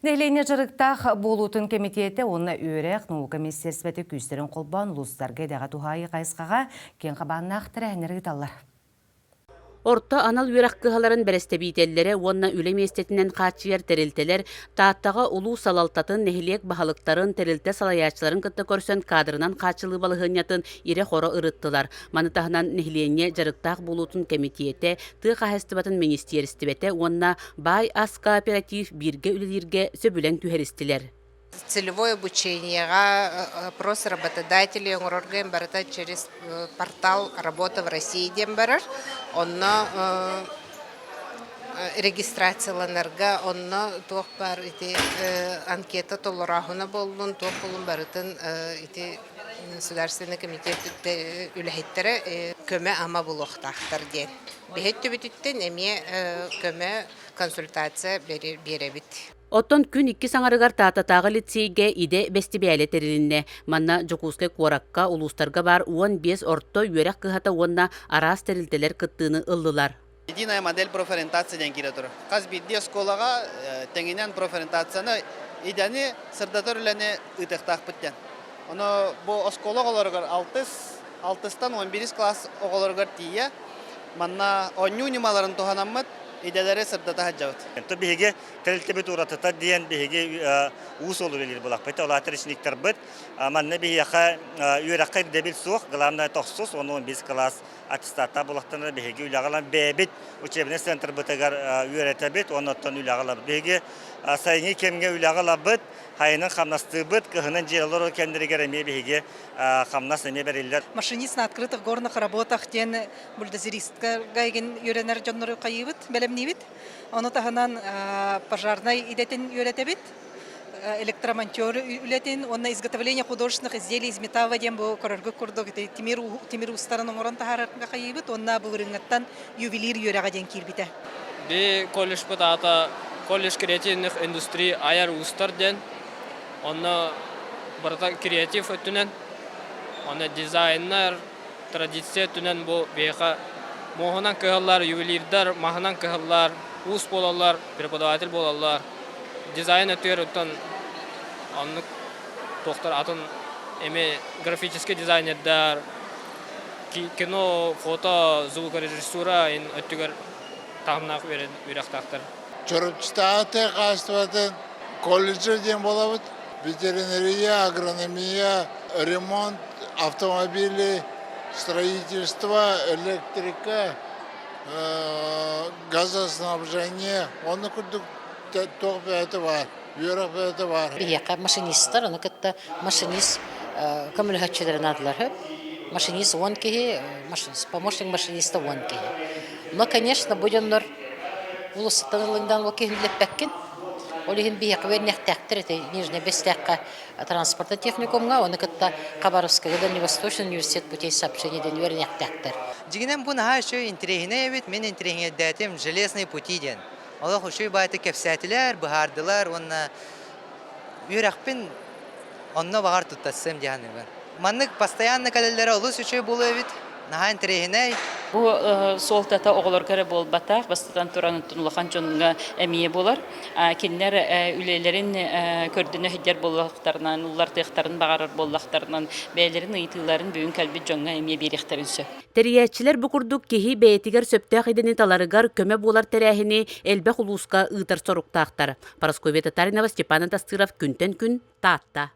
Нэһилиэнньэ дьарыктаах буолуутун кэмитиэтэ уонна үөрэх, наука министиэристибэтэ күүстэрин холбоон улуустарга идэҕэ туһаайыы хайысхаҕа киэҥ хабааннаах тэрээһиннэри ыыталлар. Орто анал үөрэх кыһаларын бэрэстэбиитэллэрэ уонна үлэ миэстэтинэн хааччыйар тэрилтэлэр Тааттаҕа улуус салалтатын, нэһилиэк баһылыктарын, тэрилтэ салайааччыларын кытта көрсөн кадрынан хааччылыы балаһыанньатын ирэ-хоро ырыттылар. Маны таһынан нэһилиэнньэ дьарыктаах буолуутун кэмитиэтэ, тыа хаһаайыстыбатын министиэристибэтэ уонна Баай ас кооператив бииргэ үлэлииргэ сөбүлэҥ түһэристилэр. Целевое обучениеҕа опрос работодателей оҥорорго барыта через портал «Работа в России» диэн барар. Онно регистрацияланарга, онно туох баар ити анкета толорооһуна буоллун, туох буоллун барытын ити Государственный комитет үлэһиттэрэ көмө-ама булуохтаахтар диэн. Биһи өттүбүтүттэн эмиэ көмө, консультация биэрэбит. Оттон күн иккис аҥарыгар Тааттатааҕы лицейгэ идэ бэстибээлэ тэрилиннэ. Манна Дьокуускай куоракка, улуустарга баар 15 орто үөрэх кыһата уонна араас тэрилтэлэр кыттыыны ыллылар. Единая модель профориентации диэн киирэ турар. Хас биирдии оскуолаҕа тэҥинэн профориентацияны идэни сырдатар үлэни ыытыахтаахпыт диэн. Ону бу оскуола оҕолоругар алтыс, алтыстан он бирис класс оҕолоругар тиийэ манна оонньуу ньымаларын туһанаммыт идэлэри сырдата сылдьабыт. То биһиги тэрилтэбит уратыта диэн биһиги уу суолу үлэлиир буолахпыт. Ол аата речниктарбыт манна биһиэхэ үөрэххэ ирдэбил суох, главное тохсус, уонна он биэс кылаас аттестаттаах буолахтарына биһиги үлэҕэ ылан бэйэбит учебнай центрбытыгар үөрэтэбит уонна оттон үлэҕэ ылабыт. Биһиги сайыҥҥы кэмҥэ үлэҕэ ылабыт, хайынын хамнастыыбыт, кыһынын дьиэ олорор кэмнэригэр эмиэ биһиги хамнас эмиэ бэриллэр. Машинист на открытых горных работах диэн бульдозеристка үөрэнэр дьоннору хайыыбыт, бэлэмниибит. Ону таһынан пожарнай идэтин үөрэтэбит, электромонтер үлэтин уонна изготовление художественных изделий из металла диэн бу көрөргө курдук тимир тимир уустарын оҥорон таһаарарга хайыыбыт уонна былырыыҥҥыттан ювелир үөрэҕэ диэн киирбитэ. Би колледжпыт аата колледж креативных индустрий айар уустар диэн. Онно барыта креатив өттүнэн, онно дизайнер, традиция өттүнэн бу биһиэхэ муоһунан кыһаллар, ювелирдар маһынан кыһаллар, уус буолаллар, преподаватель буолаллар. Дизайн өттүгэр оттон оннук туохтар атын эми графический дизайнердар, кино, фото, звукорежиссура өттүгэр таһымнаах үөрэхтаахтар. Чурапчытааҕы тыа хаһаайыстыбатын колледжа диэн буолабыт. Ветеринария, агрономия, ремонт автомобилей, строительство, электрика, газоснабжение. Онно курдук туох бэйэтэ баар, үөрэх бэйэтэ баар. Биһиэхэ машинистар, ону кытта машинист көмөлөһөөччүлэрин наадалар сөп. Машинист уон киһи, помощник машиниста уон киһи. Но, конечно, бу дьоннор улуустан ылыҥдан ол киһини билэппэккин. Ол иһин биһиэхэ үөрэнэхтээхтэр ити Нижней Бэстээххэ транспортный техникумҥа, ону кытта Хабаровскайга Дальневосточный университет путей сообщения диэн үөрэнэхтээхтэр. Дьиҥинэн бу наһаа үчүгэй интэриэһинэй эбит. Мин интэриэһинэйдээтим «Железные пути» диэн. Олох үчүгэй баайытык кэпсээтилэр, быһаардылар уонна үөрэхпин онно баҕар туттарсыам дии саныыбын. Маннык постоянно кэлэллэрэ олус үчүгэй буолуо эбит. Наһаа интэриэһинэй. Бу суолтата оҕолорго эрэ буолбатах, бастатан туран улахан дьоҥҥо эмиэ буолар. Кинилэр үлэлэрин көрдөнө сылдьар буоллахтарынан, уллартыахтарын баҕарар буоллахтарынан, бэйэлэрин ыйытыыларын бүгүн кэлбит дьоҥҥо эмиэ биэриэхтэрин сөп. Тэрийээччилэр бу курдук киһи бэйэтигэр сөптөөх идэни таларыгар көмө буолар тэрээһини элбэх улууска ыытар соруктаахтар. Парасковья Татаринова, Степан Атастыров күнтэн күн Таатта.